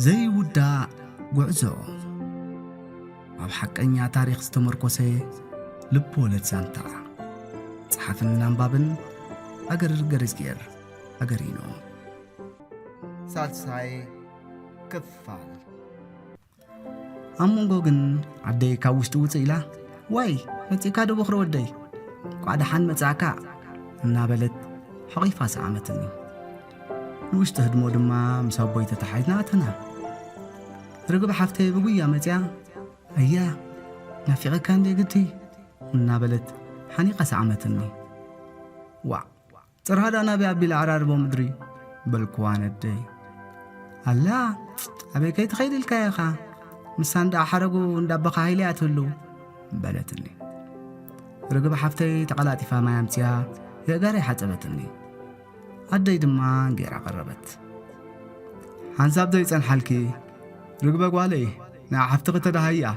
ዘይውዳእ ጉዕዞ። ኣብ ሓቀኛ ታሪኽ ዝተመርኮሰ ልብ ወለድ ዛንታ። ጸሓፍን ኣንባብን ኣገር ገረዝጌር ኣገሪኖ። ሳልሳይ ክፋል። ኣብ መንጎ ግን ዓደይ ካብ ውሽጢ ውፅእ ኢላ፣ "ዋይ፣ መጺእካ ዶ በኽሪ ወደይ? እንኳዕ ደሓን መጻእካ!" እናበለት ሓቒፋ ሰዓመትኒ። ንውሽጢ ህድሞ ድማ ምስ ኣቦይ ተተሓሒዝና ኣተና። ርግብ ሓፍተይ ብጉያ መጺኣ፣ "ኣያ፣ ናፊቐካ እንዴ ግዲ?" እናበለት ሓኒቓ ሰዓመትኒ። ዋዕ፣ ጽርሃ ደኣ ናበይ ኣቢላ ኣዕራርቦ ምድሪ? በልክዋ ነደይ። "ኣላ፣ ኣበይ ከይትኸይድ ኢልካያ ኢኻ? ምሳ እንዳ ሓረጉ እንዳ ኣባኻ ሃይለ እያ ትህሉ" በለትኒ። ርግብ ሓፍተይ ተቐላጢፋ ማይ ኣምጽያ የእጋረይ ሓጸበትኒ። ኣደይ ድማ እንጌራ ቀረበት። "ሓንሳብ ዘይጸንሓልኪ ርግበ ጓለይ፣ ንዓ ሓፍትኺ ተዳሃይያ"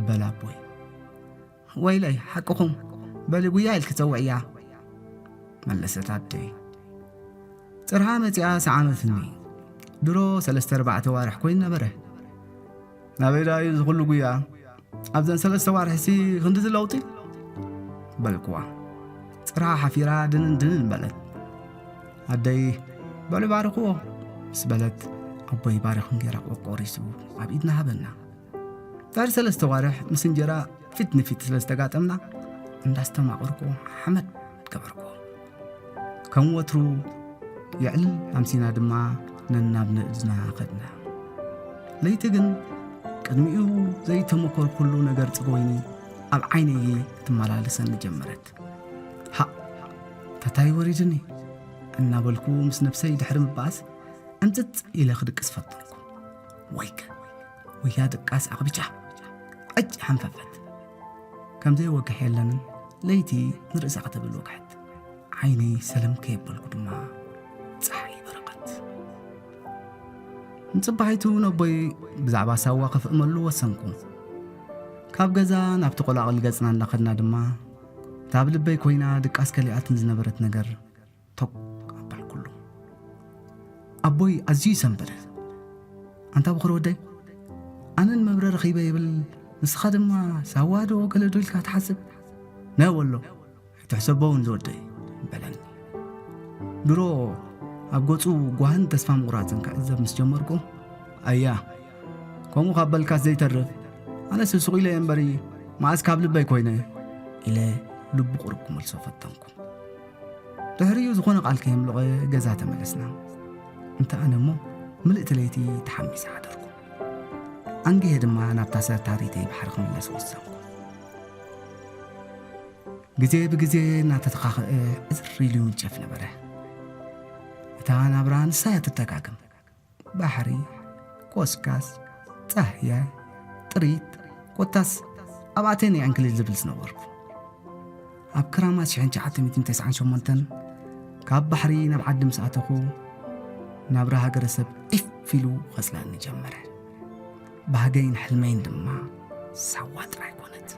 በላ ኣቦይ። "ወይለይ፣ ሓቅኹም፣ በሊ ጉያ ኢልኪ ጸውዕያ" መለሰት ኣደይ። ጽርሃ መጺኣ ሰዓመትኒ። ድሮ ሰለስተ ኣርባዕተ ዋርሕ ኮይኑ ነበረ። "ናበይ ደኣ እዩ እዚ ኩሉ ጉያ? ኣብዘን ሰለስተ ዋርሕሲ ክንድዚ ለውጢ?" በልክዋ። ጽርሃ ሓፊራ ድንን ድንን በለት። ኣደይ፣ "በሉ ባርኽዎ" ምስ በለት፣ ኣቦይ ባሪኹ እንጌራ ቆቆሪሱ ኣብ ኢድና ሃበና። ድሕሪ ሰለስተ ዋርሕ ምስ እንጀራ ፊት ንፊት ስለ ዝተጋጠምና፣ እንዳስተማቐርኩ ሓመድ ገበርኩ። ከም ወትሩ የዕልል ኣምሲና ድማ ነናብ ንእድና ከድና። ለይቲ ግን ቅድሚኡ ዘይተመኮርኩሉ ነገር ጽጎይኒ ኣብ ዓይነይ ትመላለሰኒ ጀመረት። "ሃእ፣ ታታይ ወሪድኒ" እናበልኩ ምስ ነብሰይ ድሕሪ ምባኣስ፣ ዕምጽጽ ኢለ ክድቅስ ፈተንኩ። ወይከ፣ ወያ ድቃስ ኣቕቢጫ፣ ዕጭ ሓንፈፈት። ከም ዘይወግሕ የለን፣ ለይቲ ንርእሳ ከተብል ወግሐት። ዓይነይ ሰለም ከየበልኩ ድማ ጸሓይ በረቐት። ንጽባሒቱ ነቦይ ብዛዕባ ሳዋ ከፍእመሉ ወሰንኩ። ካብ ገዛ ናብቲ ቆላቕል ገጽና እንዳኸድና ድማ፣ እታ ኣብ ልበይ ኮይና ድቃስ ከሊኣትን ዝነበረት ነገር ቶክ ኣበልኩሉ። ኣቦይ ኣዝዩ ሰንበደ። "ኣንታ በኹሪ ወደይ፣ ኣነ ንመብረ ረኺበ ይብል፣ ንስኻ ድማ ሳዋ ዶ ገለ ዶ ኢልካ ትሓስብ? ናይ ወሎ ኣይትሕሰቦ እውን ዝወደይ" በለኒ። ድሮ ኣብ ገጹ ጓህን ተስፋ ምቑራጽን ክዕዘብ ምስ ጀመርኩ፣ "ኣያ፣ ከምኡ ካብ በልካስ ዘይተርፍ፣ ኣነስ ስቕ ኢለ እየ እምበሪ፣ መዓስ ካብ ልበይ ኮይነ?" ኢለ ልቡ ቁሩብ ክመልሶ ፈተንኩ። ድሕሪኡ ዝኾነ ቃል ከየምለቐ ገዛ ተመለስና። እንተ ኣነ እሞ ምልእቲ ለይቲ ተሓሚሰ ሓደርኩ። ኣንጊሀ ድማ ናብታ ሰታሪተይ ባሕሪ ክምለስ ወሰንኩ። ግዜ ብግዜ እናተተኻኽአ ዕዝር ኢሉ ይውንጨፍ ነበረ። እታ ናብራ ንሳ እያ ትደጋግም። ባሕሪ፣ ኮስካስ፣ ጻህያይ፣ ጥሪት፣ ኮታስ ኣብኣተይ ናይ ዕንክሊል ዝብል ዝነበርኩ። ኣብ ክራማት ሽሕን ትሽዓተ ሚእትን ተስዓን ሸሞንተን ካብ ባሕሪ ናብ ዓዲ ምስ ኣተኹ፣ ናብራ ሃገረሰብ ዒፍ ኢሉ ኸጽልኣኒ ጀመረ። ባህገይን ሕልመይን ድማ ሳዋ ጥራይ ኮነት።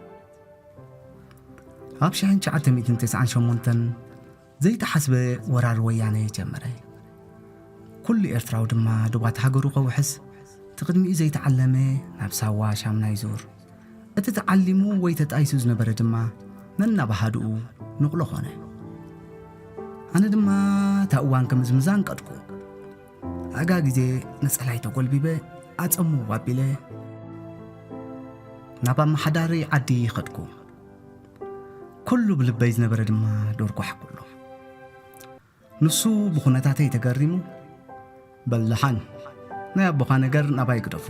ኣብ ሽሕን ትሽዓተ ሚእትን ተስዓን ሸሞንተን ዘይተሓስበ ወራር ወያነ ጀመረ። ኩሉ ኤርትራዊ ድማ ዶባት ሃገሩ ከውሕስ፣ እቲ ቅድሚኡ ዘይተዓለመ ናብ ሳዋ ሻምናይ ዙር፣ እቲ ተዓሊሙ ወይ ተጣይሱ ዝነበረ ድማ ነናብ ኣሃዱኡ ንቕሎ ኾነ። ኣነ ድማ እታ እዋን ክምዝምዛ ኣንቀድኩ። ኣጋ ግዜ ነጸላይ ተጎልቢበ፣ ኣጸምው ኣቢለ ናብ ኣመሓዳሪ ዓዲ ኸድኩ። ኩሉ ብልበይ ዝነበረ ድማ ዶርጓሕ ኩሉ። ንሱ ብኹነታተይ ተገሪሙ፣ "በል ደሓን፣ ናይ ኣቦኻ ነገር ናባይ ግደፎ።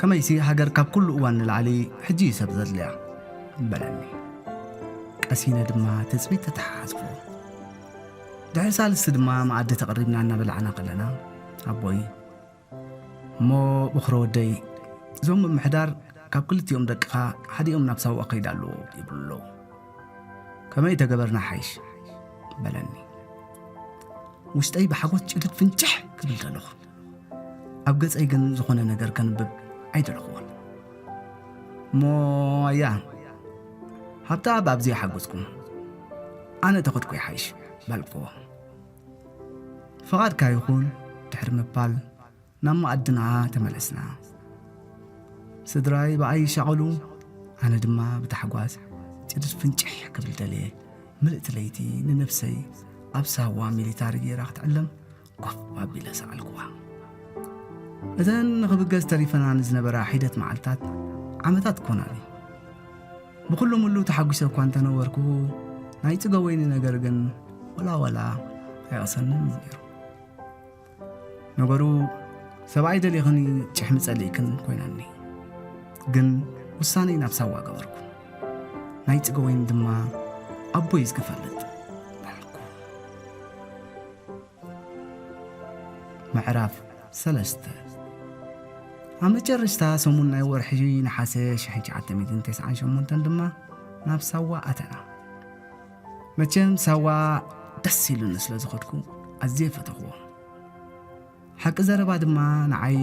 ከመይሲ ሃገር ካብ ኩሉ እዋን ንላዕሊ ሕጂ እዩ ሰብ ዘድልያ" በለኒ። ቀሲነ ድማ ትጽቢት ተተሓሓዝኩ። ድሕሪ ሳልስቲ ድማ መኣዲ ተቐሪብና እናበላዕና ከለና፣ ኣቦይ፣ "እሞ በኹሪ ወደይ፣ እዞም ምምሕዳር ካብ ክልቲኦም ደቅኻ ሓዲኦም ናብ ሳዋ ከይዳ ኣለዎ ይብሉ ኣለዉ። ከመይ ተገበርና ሓይሽ?" በለኒ። ውሽጠይ ብሓጎስ ጭድድ ፍንጭሕ ክብል ደለኹ። ኣብ ገጸይ ግን ዝኾነ ነገር ከንብብ ኣይደለኹዎን። "እሞ ኣያ፣ ሃብተኣብ ኣብዚ ይሓግዝኩም፣ ኣነ ተኸድኩ ይሓይሽ" በልክዎ። "ፍቓድካ ይኹን" ድሕሪ ምባል፣ ናብ መኣድና ተመለስና። ስድራይ ብኣይ ይሻቐሉ፣ ኣነ ድማ ብታሕጓስ ጭድድ ፍንጭሕ ክብል ደልየ። ምልእቲ ለይቲ ንነብሰይ ኣብ ሳዋ ሚሊታሪ ገይራ ክትዕለም ኮፍ ኣቢለ ሰኣልኩዋ። እተን ንኽብገስ ተሪፈና ንዝነበራ ሒደት መዓልታት ዓመታት ኮናኒ። ብኩሉ ምሉ ተሓጒሰ እኳ እንተነበርኩ፣ ናይ ጽገወይኒ ነገር ግን ወላ ወላ ኣይቐሰንን ነይሩ። ነገሩ ሰብኣይ ደሊኽን ጭሕሚ ጸሊእክን ኮይናኒ። ግን ውሳነይ ናብ ሳዋ ገበርኩ። ናይ ጽገወይኒ ድማ ኣቦይ ዝክፈልጥ በልኩ። ምዕራፍ ሰለስተ። ኣብ መጨረሽታ ሰሙን ናይ ወርሒ ነሓሰ ሽሕን ትሽዓተ ሚእትን ተስዓን ሸሞንተን ድማ ናብ ሳዋ ኣተና። መቸም ሳዋ ደስ ኢሉኒ ስለ ዝኸድኩ ኣዝየ ፈተኽዎ። ሓቂ ዘረባ ድማ ንዓይ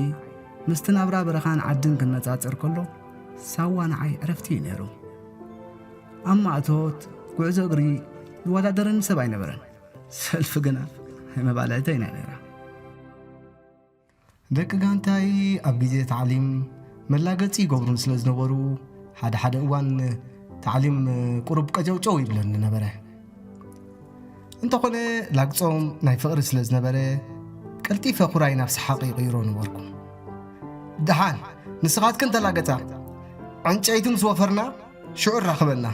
ምስቲ ናብራ በረኻን ዓድን ክነጻጸር ከሎ ሳዋ ንዓይ ዕረፍቲ እዩ ነይሩ። ኣብ ማእቶት ጉዕዞ እግሪ ዝወዳደረኒ ሰብ ኣይነበረን። ሰልፊ ግና መባልዕተይ ናይ ነይራ። ደቂ ጋንታይ ኣብ ግዜ ታዕሊም መላገጺ ይገብሩን ስለ ዝነበሩ፣ ሓደ ሓደ እዋን ታዕሊም ቁሩብ ቀጨውጨው ይብለኒ ነበረ። እንተኾነ ላግጾም ናይ ፍቕሪ ስለ ዝነበረ፣ ቀልጢፈ ኩራይ ናብ ሰሓቕ ይቕይሮ ነበርኩ። "ደሓን ንስኻትክን ተላገጻ፣ ዕንጨይቲ ምስ ወፈርና ሽዑ ራኽበና።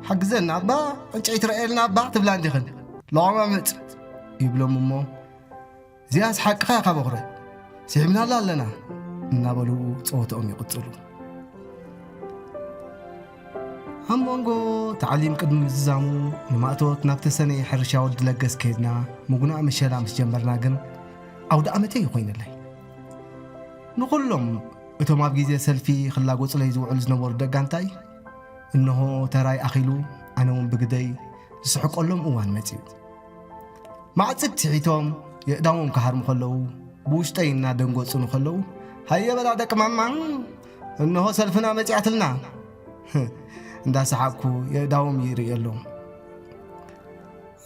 ሓግዘና እባ፣ ዕንጨይቲ ረኣየልና እባ" ትብላ እንዲኽን፣ "ለዋማምጥ" ይብሎም እሞ፣ "እዚኣስ ሓቅኻ ኢኻ በኹረ፣ ስሒብናላ ኣለና" እናበሉ ጸወትኦም ይቕጽሉ። ኣብ መንጎ ታዕሊም ቅድሚ ምዝዛሙ፣ ንማእቶት ናብ ተሰነይ ሕርሻ ወዲ ለገስ ከይድና ምጉናእ መሸላ ምስ ጀመርና ግን፣ ኣውደ ኣመተይ እዩ ኮይንለይ። ንኹሎም እቶም ኣብ ግዜ ሰልፊ ክላጎጹለይ ዝውዕሉ ዝነበሩ ደጋንታይ፣ እንሆ ተራይ ኣኺሉ፣ ኣነ እውን ብግደይ ዝስሕቀሎም እዋን መጺኡ። ማዕጽድ ስሒቶም የእዳዎም ክሃርሙ ከለዉ፣ ብውሽጠይ እናደንገጹ ንከለዉ፣ "ሃየ በላ ደቂ ማማ፣ እንሆ ሰልፍና መጺኣትልና" እንዳሰሓቅኩ የእዳዎም ይርእየሎም።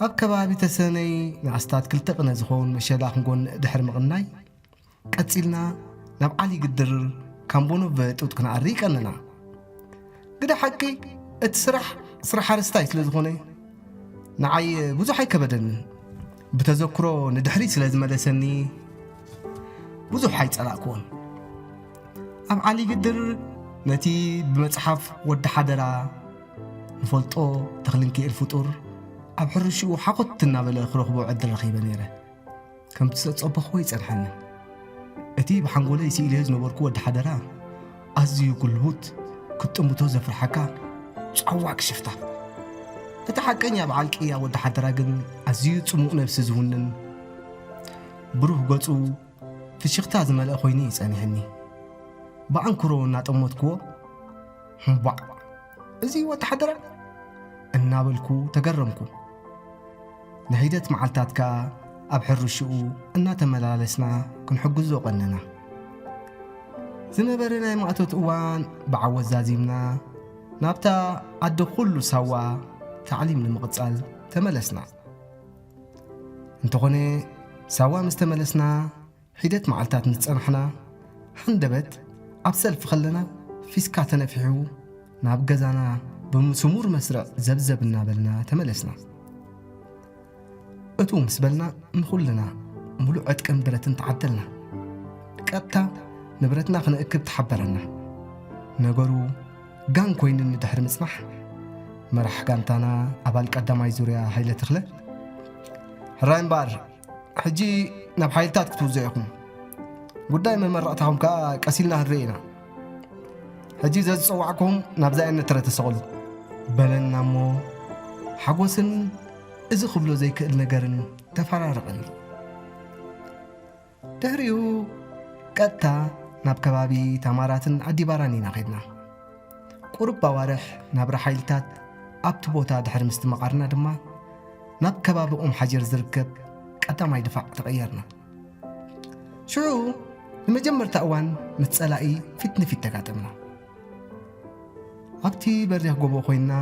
ኣብ ከባቢ ተሰነይ ንኣስታት ክልተ ቅነ ዝኸውን መሸላ ክንጎንእ ድሕሪ ምቕናይ፣ ቀጺልና ናብ ዓሊ ግድር ካምቦኖቨ ጡጥ ክንኣሪ ቀንና። ግደ ሓቂ፣ እቲ ስራሕ፣ ስራሕ ሓረስታይ ስለ ዝኾነ፣ ንዓይ ብዙሕ ኣይከበደንን። ብተዘክሮ ንድሕሪት ስለ ዝመለሰኒ፣ ብዙሕ ኣይጸላእክዎን። ኣብ ዓሊ ግድር ነቲ ብመጽሓፍ ወዲ ሓደራ ንፈልጦ ተኽልንኪኤል ፍጡር ኣብ ሕርሽኡ ሓኾት እናበለ ክረኽቦ ዕድል ረኺበ ነይረ። ከምቲ ዝጸበኽዎ ኣይጸንሐንን። እቲ ብሓንጎለይ ስኢለዮ ዝነበርኩ ወዲ ሓደራ፣ ኣዝዩ ጉልቡት፣ ክትጥምቶ ዘፍርሓካ ጸዋዕ ሽፍታ። እቲ ሓቀኛ በዓል ቅያ ወዲ ሓደራ ግን፣ ኣዝዩ ጽሙእ ነብሲ ዝውንን፣ ብሩህ ገጹ ፍሽኽታ ዝመልአ ኮይኑ እዩ ጸኒሕኒ። ብኣንክሮ እናጠመትክዎ፣ "እምቧዕ! እዚ ወተሓደራ?" እናበልኩ ተገረምኩ። ንሒደት መዓልታት ከኣ ኣብ ሕርሽኡ እናተመላለስና ክንሕግዞ ቀነና። ዝነበረ ናይ ማእቶት እዋን ብዓወት ዛዚምና፣ ናብታ ኣደ ኩሉ ሳዋ ታዕሊም ንምቕጻል ተመለስና። እንተኾነ፣ ሳዋ ምስ ተመለስና፣ ሒደት መዓልታት ምስ ጸናሕና፣ ሃንደበት ኣብ ሰልፊ ከለና ፊስካ ተነፊሑ ናብ ገዛና ብምስሙር መስርዕ ዘብዘብ እናበልና ተመለስና። እትው ምስ በልና ንኹልና ምሉእ ዕጥቅን ብረትን ተዓደልና። ቀጥታ ንብረትና ክንእክብ ተሓበረና። ነገሩ ጋን ኮይኑኒ ድሕሪ ምጽናሕ፣ መራሕ ጋንታና ኣባል ቀዳማይ ዙርያ ሃይለ ተኽለ፣ "ሕራይ እምበኣር፣ ሕጂ ናብ ሓይልታት ክትውዘ ኢኹም። ጉዳይ መመረቕታኹም ከኣ ቀስ ኢልና ክንርኢ ኢና። ሕጂ ዘዝጸዋዕኩም ናብዛ እያ ነትረ ተሰቐሉ" በለና እሞ፣ ሓጎስን እዚ ክብሎ ዘይክእል ነገርን ተፈራረቐኒ። ድሕሪኡ ቀጥታ ናብ ከባቢ ታማራትን ኣዲባራን ኢና ኸድና። ቁሩብ ኣዋርሕ ናብራ ሓይልታት ኣብቲ ቦታ ድሕሪ ምስትምቓርና ድማ፣ ናብ ከባቢ ኦም ሓጀር ዝርከብ ቀዳማይ ድፋዕ ተቐየርና። ሽዑ ንመጀመርታ እዋን ምስ ጸላኢ ፊት ንፊት ተጋጠምና። ኣብቲ በሪኽ ጎቦ ኮይንና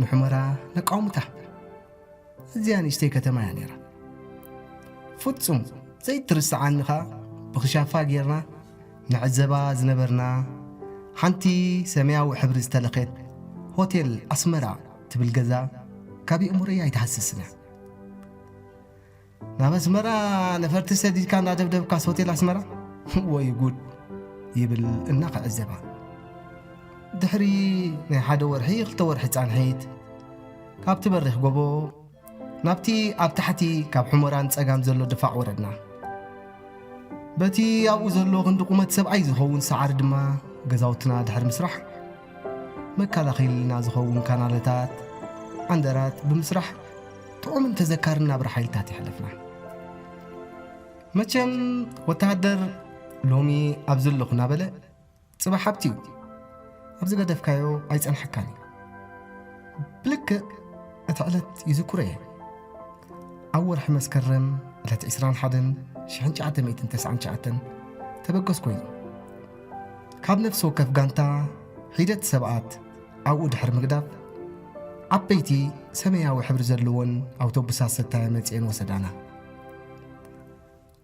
ንሑመራ ነቃውምታ። ኣዝያ ንእሽተይ ከተማ እያ ነይራ። ፍጹም ዘይትርስዓኒ ኸኣ፣ ብኽሻፋ ጌርና ንዕዘባ ዝነበርና ሓንቲ ሰማያዊ ሕብሪ ዝተለኸት ሆቴል ኣስመራ ትብል ገዛ ካብ ኣእምሮይ ኣይትሃስስን እያ። ናብ ኣስመራ ነፈርቲ ሰዲድካ እንዳደብደብካስ ሆቴል ኣስመራ? ወይ ጉድ! ይብል እናኸዕዘባ። ድሕሪ ናይ ሓደ ወርሒ ክልተ ወርሒ ጻንሒት ካብቲ በሪኽ ጎቦ ናብቲ ኣብ ታሕቲ ካብ ሑመራ ንጸጋም ዘሎ ድፋዕ ወረድና። በቲ ኣብኡ ዘሎ ክንዲ ቁመት ሰብኣይ ዝኸውን ሰዓሪ ድማ ገዛውትና ድሕሪ ምስራሕ መከላኸሊና ዝኸውን ካናለታት ዓንደራት ብምስራሕ ጥዑምን ተዘካርን ናብራ ሓይልታት የሕለፍና። መቸም ወተሃደር ሎሚ ኣብዚ ኣለኹ እናበለ ጽባሕ ሃብቲ እዩ። ኣብ ዝገደፍካዮ ኣይጸንሐካን እዩ። ብልክዕ እቲ ዕለት ይዝክሮ እየ። ኣብ ወርሒ መስከረም ዕለት ዕስራን ሓደን ሽሕን ትሽዓተ ሚእትን ተስዓን ትሽዓተን ተበገስ ኮይኑ ካብ ነፍሲ ወከፍ ጋንታ ሒደት ሰባት ኣብኡ ድሕሪ ምግዳፍ ዓበይቲ ሰማያዊ ሕብሪ ዘለዎን ኣውቶቡሳት ሰታየ መጺኤን ወሰዳና።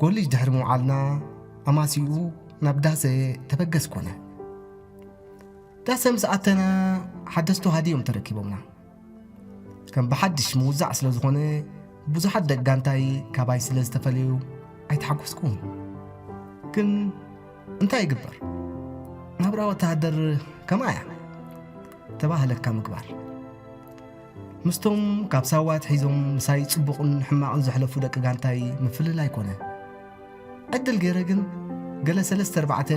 ኮሌጅ ድሕሪ ምውዓልና ኣማሲኡ ናብ ዳሰ ተበገስ ኮነ። ዳሰ ምስ ኣተና ሓደስቲ ሃዲ እዮም ተረኪቦምና። ከም ብሓድሽ ምውዛዕ ስለ ዝኾነ ብዙሓት ደቂ ጋንታይ ካባይ ስለ ዝተፈለዩ ኣይተሓጎስኩን። ግን እንታይ ይግበር፣ ናብራ ወተሃደር ከምኣ እያ። ተባህለካ ምግባር ምስቶም ካብ ሳዋ ኣትሒዞም ምሳይ ጽቡቕን ሕማቕን ዘሕለፉ ደቂ ጋንታይ ምፍልላይ ኮነ። ዕድል ገይረ ግን ገለ ሰለስተ ኣርባዕተ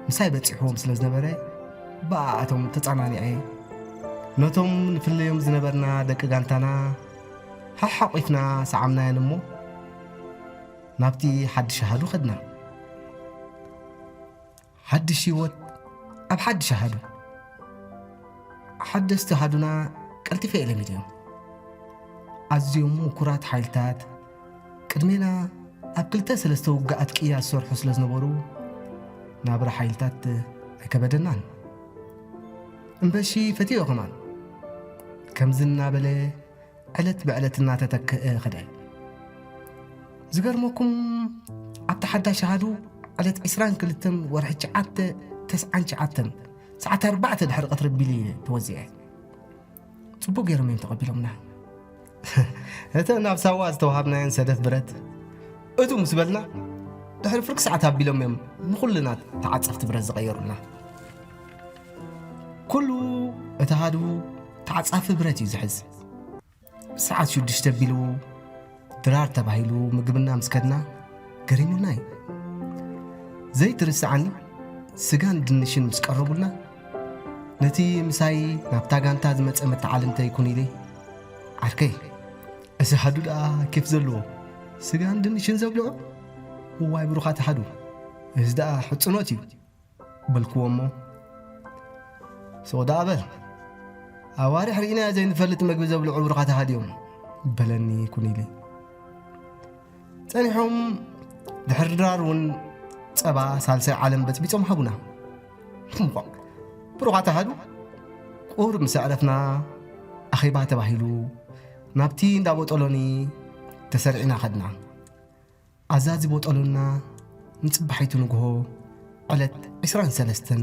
ምሳይ በጺሕዎም ስለ ዝነበረ ብኣኣቶም ተጸናኒዐ። ነቶም ንፍለዮም ዝነበርና ደቂ ጋንታና ሓሓቒፍና ሰዓምናየን እሞ ናብቲ ሓድሽ ኣሃዱ ከድና። ሓድሽ ህይወት ኣብ ሓድሽ ኣሃዱ። ሓደስቲ ኣሃዱና ቀልጢፈ እየ ለሚደዮም። ኣዝዮም ምኩራት ሓይልታት ቅድሜና ኣብ ክልተ ሰለስተ ውግኣት ቅያ ዝሰርሑ ስለ ዝነበሩ ናብራ ሓይልታት ኣይከበደናን። እምበሺ ፈትዮ ከማን ከምዚ እናበለ ዕለት ብዕለት እናተተክአ ኸደ። ዝገርመኩም ኣብቲ ሓዳሽ ኣሃዱ ዕለት ዕስራን ክልተን ወርሒ ትሽዓተ ተስዓን ትሽዓተን ሰዓት ኣርባዕተ ድሕሪ ቀትሪ ቢሉ እየ ተወዚዐ። ጽቡቕ ገይሮም እዮም ተቐቢሎምና። እተን ኣብ ሳዋ ዝተዋሃብናየን ሰደፍ ብረት እቱ ምስ በልና ድሕሪ ፍርቂ ሰዓት ኣቢሎም እዮም ንኹልና ተዓጸፍቲ ብረት ዝቐየሩልና። ኩሉ እቲ ኣሃዱ ተዓጻፊ ብረት እዩ ዝሕዝ። ሰዓት ሽዱሽተ ኣቢሉ ድራር ተባሂሉ ምግብና ምስ ከድና ገሪሙና እዩ። ዘይትርስዓኒ ስጋን ድንሽን ምስ ቀረቡልና ነቲ ምሳይ ናብታ ጋንታ ዝመጸ መተዓልምተይ ኩን ኢለ፣ ዓርከይ፣ እዚ ኣሃዱ ደኣ ኬፍ ዘለዎ ስጋን ድንሽን ዘብልዑ? እዋይ ብሩኻት ኣሃዱ፣ እዚ ደኣ ሕጽኖት እዩ። በልክዎ እሞ፣ ሶዳ በል፣ ኣዋርሕ ርኢናዮ ዘይንፈልጥ መግቢ ዘብልዑ ብሩኻት ኣሃድዮም በለኒ ኩኒሊ። ጸኒሖም ድሕሪ ድራር እውን ጸባ ሳልሳይ ዓለም በጽቢጾም ሃቡና። እምቧ፣ ብሩኻት ኣሃዱ ቁሩብ ምስ ኣዕረፍና ኣኼባ ተባሂሉ ናብቲ እንዳ ቦጦሎኒ ተሰሪዕና ኸድና። ኣዛዚ ቦጠሎና ንጽባሒቱ ንግሆ ዕለት ዕስራን ሰለስተን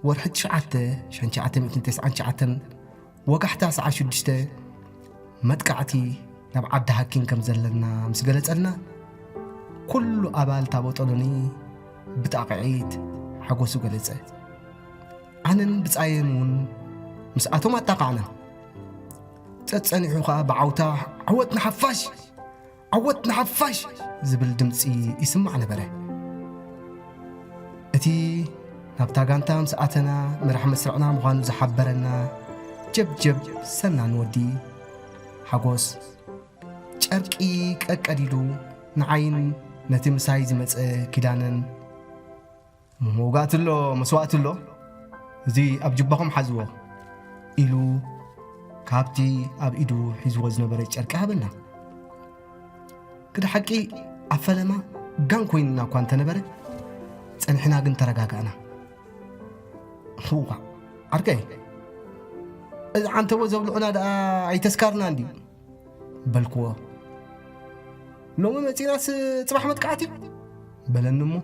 ወርሒ ትሽዓተ ሽሕን ትሽዓተ ሚእትን ተስዓን ትሽዓተን ወጋሕታ ሰዓት ሽዱሽተ መጥቃዕቲ ናብ ዓዲ ሃኪን ከም ዘለና ምስ ገለጸልና፣ ኩሉ ኣባል እታ ቦጠሎኒ ብጣቕዒት ሓጎሱ ገለጸ። ኣነን ብጻየን እውን ምስኣቶም ኣጣቓዕና። ጸጸኒሑ ኸኣ ብዓውታ፣ "ዓወት ንሓፋሽ! ዓወት ንሓፋሽ!" ዝብል ድምጺ ይስማዕ ነበረ። እቲ ናብታ ጋንታ ምስ ኣተና መራሕ መስርዕና ምዃኑ ዝሓበረና ጀብጀብ ሰናን ወዲ ሓጎስ፣ ጨርቂ ቀቀዲዱ ንዓይን ነቲ ምሳይ ዝመጸ ኪዳነን፣ "መውጋእቲ ኣሎ፣ መስዋእቲ ኣሎ፣ እዚ ኣብ ጅባኹም ሓዝዎ" ኢሉ ካብቲ ኣብ ኢዱ ሒዝዎ ዝነበረ ጨርቂ ሃበና። ግደ ሓቂ ኣብ ፈለማ ጋን ኮይንና እኳ እንተነበረ፣ ጸኒሕና ግን ተረጋጋእና። "እዋእ ዓርከይ፣ እዚ ዓንተቦ ዘብልዑና ደኣ ኣይተስካርና እንድዩ?" በልክዎ። "ሎሚ መጺእናስ ጽባሕ መጥቃዕቲ እዩ?" በለኒ እሞ፣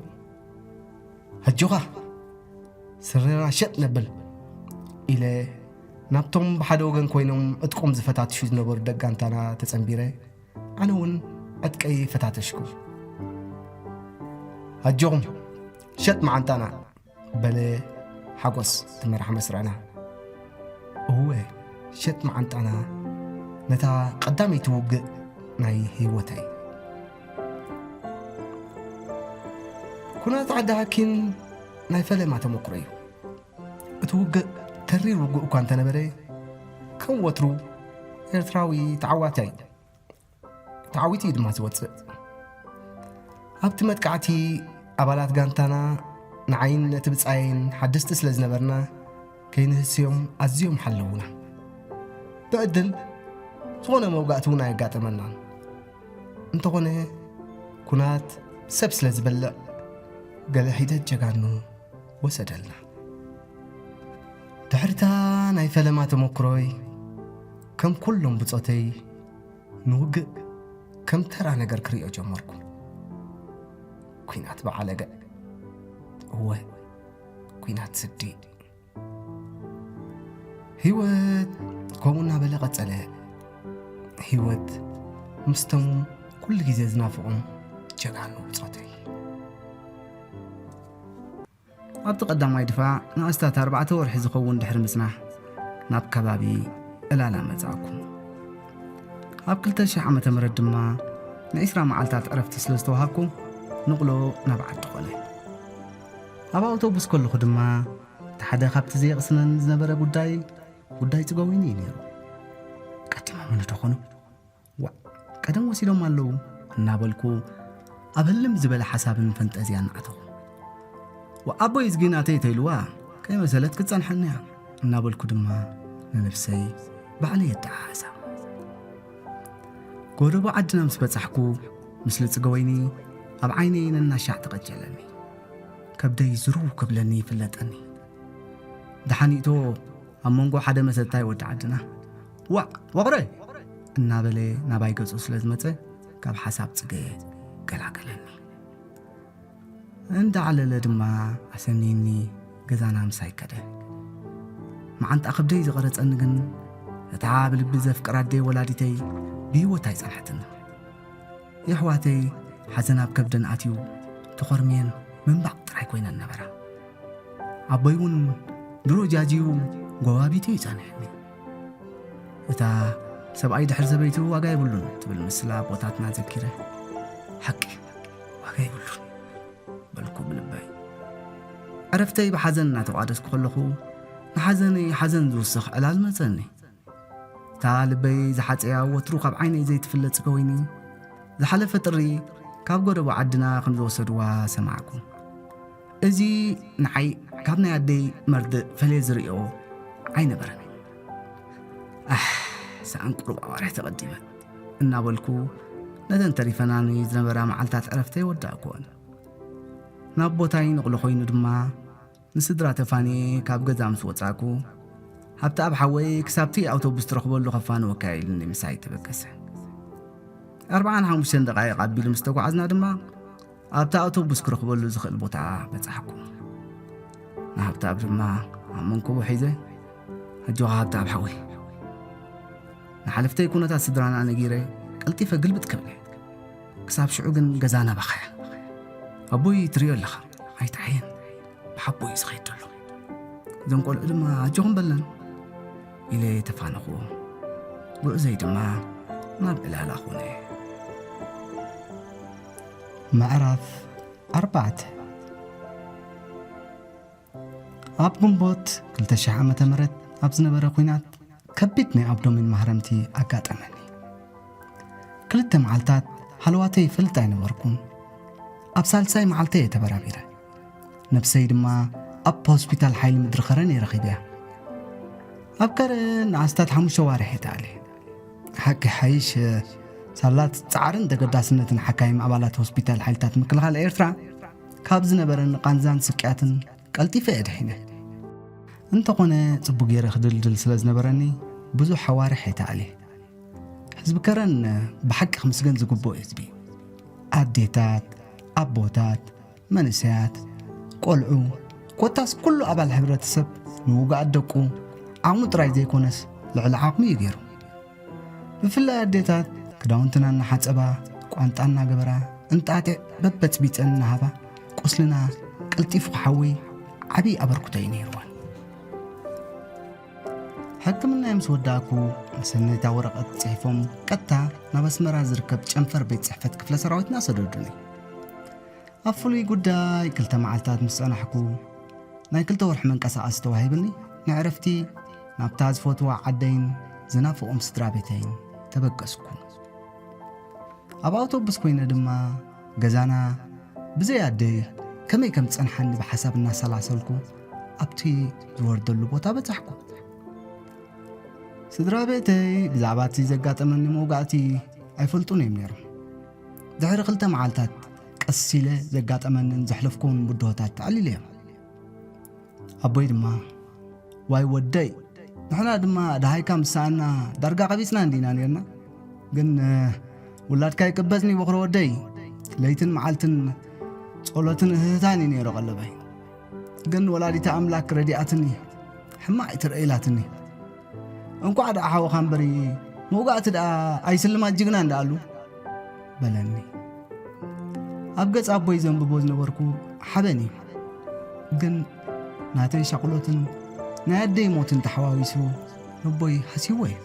ኣጆኻ፣ ስረና ሸጥ ነብል ኢለ ናብቶም ብሓደ ወገን ኮይኖም ዕጥቆም ዝፈታትሹ ዝነበሩ ደጋንታና ተጸንቢረ፣ ኣነ እውን ዕጥቀይ ፈታተሽኩ። ኣጆኹም፣ ሸጥ መዓንጣና፣ በለ ሓጎስ እቲ መራሕ መስርዕና። እወ፣ ሸጥ መዓንጣና፣ ነታ ቀዳመይቲ ውግእ ናይ ህይወተይ። ኩናት ዓዲ ሃኪን ናይ ፈለማ ተመክሮ እዩ። እቲ ውግእ ተሪር ውግእ እኳ እንተነበረ፣ ከም ወትሩ ኤርትራዊ ተዓዋታይ እዩ። ተዓዊቱ እዩ ድማ ዝወጽእ። ኣብቲ መጥቃዕቲ ኣባላት ጋንታና ንዓይን ነቲ ብጻየይን ሓደስቲ ስለ ዝነበርና፣ ከይንህስዮም ኣዝዮም ሓለዉና። ብዕድል ዝኾነ መውጋእቲ እውን ኣየጋጠመናን። እንተኾነ ኩናት ሰብ ስለ ዝበልዕ፣ ገለ ሒደት ጀጋኑ ወሰደልና። ድሕሪታ ናይ ፈለማ ተመክሮይ፣ ከም ኩሎም ብጾተይ፣ ንውግእ ከም ተራ ነገር ክርእዮ ጀመርኩ። ኲናት በዓለገ፣ እወ፣ ኲናት ስዲ። ህይወት ከምኡ እናበለ ቀጸለ። ህይወት ምስቶም ኩሉ ግዜ ዝናፍቖም ጀጋኑ ብጾተይ። ኣብቲ ቀዳማይ ድፋዕ ንኣስታት ኣርባዕተ ወርሒ ዝኸውን ድሕሪ ምጽናሕ፣ ናብ ከባቢ ዕላላ መጻእኩ። ኣብ ክልተ ሽሕ ዓመተ ምህረት ድማ ንዒስራ መዓልታት ዕረፍቲ ስለ ዝተዋሃብኩ፣ ንቕሎ ናብ ዓዲ ኾነ። ኣብ ኣውቶቡስ ከለኹ ድማ፣ እቲ ሓደ ካብቲ ዘየቕስነኒ ዝነበረ ጉዳይ፣ ጉዳይ ጽገዊኒ እዩ ነይሩ። ቀዲሞምኒ ዶ ኾኑ? ዋእ፣ ቀደም ወሲዶም ኣለዉ እናበልኩ ኣብ ህልም ዝበለ ሓሳብን ፈንጠዝያን ኣተኹ። ወኣቦይ እዝጊ ናተይ ተይልዋ ከይመሰለት ክትጸንሐኒ እያ እናበልኩ ድማ ንነብሰይ ባዕለይ የደዓዕሳ። ጎደቦ ዓድና ምስ በጻሕኩ፣ ምስሊ ጽገወይኒ ኣብ ዓይነይ ነናሻዕ ተቐጀለኒ። ከብደይ ዝርው ክብለኒ ይፍለጠኒ። ደሓኒእቶ ኣብ መንጎ ሓደ መሰታይ ወዲ ዓድና፣ "ዋዕ፣ ወቕረ!" እናበለ ናባይ ገጹ ስለ ዝመጸ፣ ካብ ሓሳብ ጽገ ገላገለኒ። እንዳዓለለ ድማ ኣሰንይኒ ገዛና ምሳይ ከደ። መዓንጣ ከብደይ ዝቐረጸኒ ግን፣ እታ ብልቢ ዘፍቅራ ኣደይ ወላዲተይ ብህይወት ኣይጸንሐትን። የሕዋተይ ሓዘን ኣብ ከብደን ኣትዩ፣ ተኾርምየን ምንባቕ ጥራይ ኮይነን ነበራ። ኣቦይ እውን ድሮ ጃጅዩ ጎባቢቱ እዩ ጸኒሕኒ። እታ "ሰብኣይ ድሕሪ ሰበይቱ ዋጋ የብሉን" ትብል ምስላ ኣቦታትና ዘኪረ፣ "ሓቂ፣ ዋጋ የብሉን" በልኩ ብልበይ። ዕረፍተይ ብሓዘን እናተቋደስኩ ከለኹ፣ ንሓዘነይ ሓዘን ዝውስኽ ዕላል መጸኒ። እታ ልበይ ዝሓጸያ ወትሩ ካብ ዓይነይ ዘይትፍለ ጽገወይኒ፣ ዝሓለፈ ጥሪ ካብ ጎደቦ ዓድና ከም ዝወሰድዋ ሰማዕኩ። እዚ ንዓይ ካብ ናይ ኣደይ መርድእ ፈልየ ዝርእዮ ኣይነበረን። ኣሕ፣ ሰኣን ቁሩብ ኣዋርሕ ተቐዲመ እናበልኩ፣ ነተን ተሪፈናኒ ዝነበራ መዓልታት ዕረፍተይ ወዳእኩወን። ናብ ቦታይ ንቕሎ ኮይኑ ድማ፣ ንስድራ ተፋንየ ካብ ገዛ ምስ ወጻእኩ፣ ሃብተኣብ ሓወይ ክሳብቲ ኣውቶቡስ ትረኽበሉ ከፋንወካ ኢሉኒ ምሳይ ተበገሰ። ኣርብዓን ሓሙሽተን ደቓይቕ ኣቢሉ ምስ ተጓዓዝና ድማ፣ ኣብቲ ኣውቶቡስ ክረኽበሉ ዝኽእል ቦታ በጻሕኩ። ንሃብተኣብ ድማ ኣብ መንኩቡ ሒዘ፣ "ኣጆኻ ሃብተኣብ ሓወይ፣ ንሓለፍተይ ኩነታት ስድራና ነጊረ ቀልጢፈ ግልብጥ ክብል እየ። ክሳብ ሽዑ ግን ገዛና ባኻ እያ። ኣቦይ ትርእዮ ኣለኻ፣ ኣይተዓየን፣ ብሓቦ እዩ ዝኸይድ ዘሎ። እዞም ቆልዑ ድማ ኣጆኹም በለን" ኢለ ተፋነኹዎ። ጉዕዞይ ድማ ናብ ዕላላ ኾነ። ምዕራፍ ኣርባዕተ። ኣብ ግንቦት ክልተ ሽሕ ዓመተ ምህረት ኣብ ዝነበረ ኲናት፣ ከቢድ ናይ ኣብዶሜን ማህረምቲ ኣጋጠመኒ። ክልተ መዓልታት ሃለዋተይ ይፈልጥ ኣይነበርኩን። ኣብ ሳልሳይ መዓልተይ እየ ተበራቢረ። ነብሰይ ድማ ኣብ ሆስፒታል ሓይሊ ምድሪ ከረን እየ ረኺበያ። ኣብ ከረን ንኣስታት ሓሙሽተ ዋርሕ እየ ተኣልየ። ሓቂ ሓይሽ፣ ሳላ ጻዕርን ተገዳስነትን ሓካይም ኣባላት ሆስፒታል ሓይልታት ምክልኻል ኤርትራ፣ ካብ ዝነበረኒ ቃንዛን ስቅያትን ቀልጢፈ እየ ድሒነ። እንተኾነ፣ ጽቡቕ ገይረ ክድልድል ስለ ዝነበረኒ፣ ብዙሕ ኣዋርሕ እየ ተኣልየ። ህዝቢ ከረን ብሓቂ ክምስገን ዝግብኦ ህዝቢ እዩ። ኣዴታት፣ ኣቦታት፣ መንእሰያት፣ ቆልዑ፣ ኮታስ ኩሉ ኣባል ሕብረተሰብ ንውጉኣት ደቁ ዓቕሙ ጥራይ ዘይኮነስ ልዕሊ ዓቕሙ እዩ ገይሩ። ብፍላይ ኣዴታት ክዳውንትና እናሓጸባ፣ ቋንጣ እናገበራ፣ እንጣጢዕ በበጽቢጸን እናሃባ፣ ቁስልና ቀልጢፉ ክሓዊ ዓብዪ ኣበርክቶ እዩ ነይርወን። ሕክምናይ ምስ ወዳእኩ፣ መሰነይታ ወረቐት ጽሒፎም ቀጥታ ናብ ኣስመራ ዝርከብ ጨንፈር ቤት ጽሕፈት ክፍለ ሰራዊትና ሰደዱኒ። ኣብ ፍሉይ ጉዳይ ክልተ መዓልታት ምስ ጸናሕኩ፣ ናይ ክልተ ወርሒ መንቀሳቐሲ ተዋሂብኒ፣ ንዕረፍቲ ናብታ ዝፈትዋ ዓደይን ዝናፍቖም ስድራ ቤተይን ተበገስኩ። ኣብ ኣውቶቡስ ኮይነ ድማ ገዛና ብዘይ ኣደይ ከመይ ከም ዝጸንሓኒ ብሓሳብ እናሰላሰልኩ ኣብቲ ዝወርደሉ ቦታ በጻሕኩ። ስድራ ቤተይ ብዛዕባ እቲ ዘጋጠመኒ መውጋእቲ ኣይፈልጡን እዮም ነይሮም። ድሕሪ ክልተ መዓልታት ቀስ ኢለ ዘጋጠመንን ዘሕለፍኩን ብድሆታት ተዕሊለ እዮም። ኣቦይ ድማ፣ "ዋይ ወደይ፣ ንሕና ድማ ደሃይካ ምስ ሰኣና ዳርጋ ቀቢጽና እንዲና ነርና። ግን፣ እ፣ ውላድካ ይቅበጽኒ በኹሪ ወደይ፣ ለይትን መዓልትን ጸሎትን እህህታን እዩ ነይሩ ቀለበይ። ግን ወላዲተ ኣምላክ ረዲኣትኒ፣ ሕማቕ ኣይትርአ ኢላትኒ። እንኳዕ ደኣ ሓወኻ እምበሪ፣ መውጋእቲ ደኣ ኣይስልማት ጅግና እንዳኣሉ" በለኒ። ኣብ ገጽ ኣቦይ ዘንብቦ ዝነበርኩ ሓበን እዩ። ግን ናተይ ሻቕሎትን ናይ ኣደይ ሞትን ተሓዋዊሱ ነቦይ ሃስይዎ እዩ።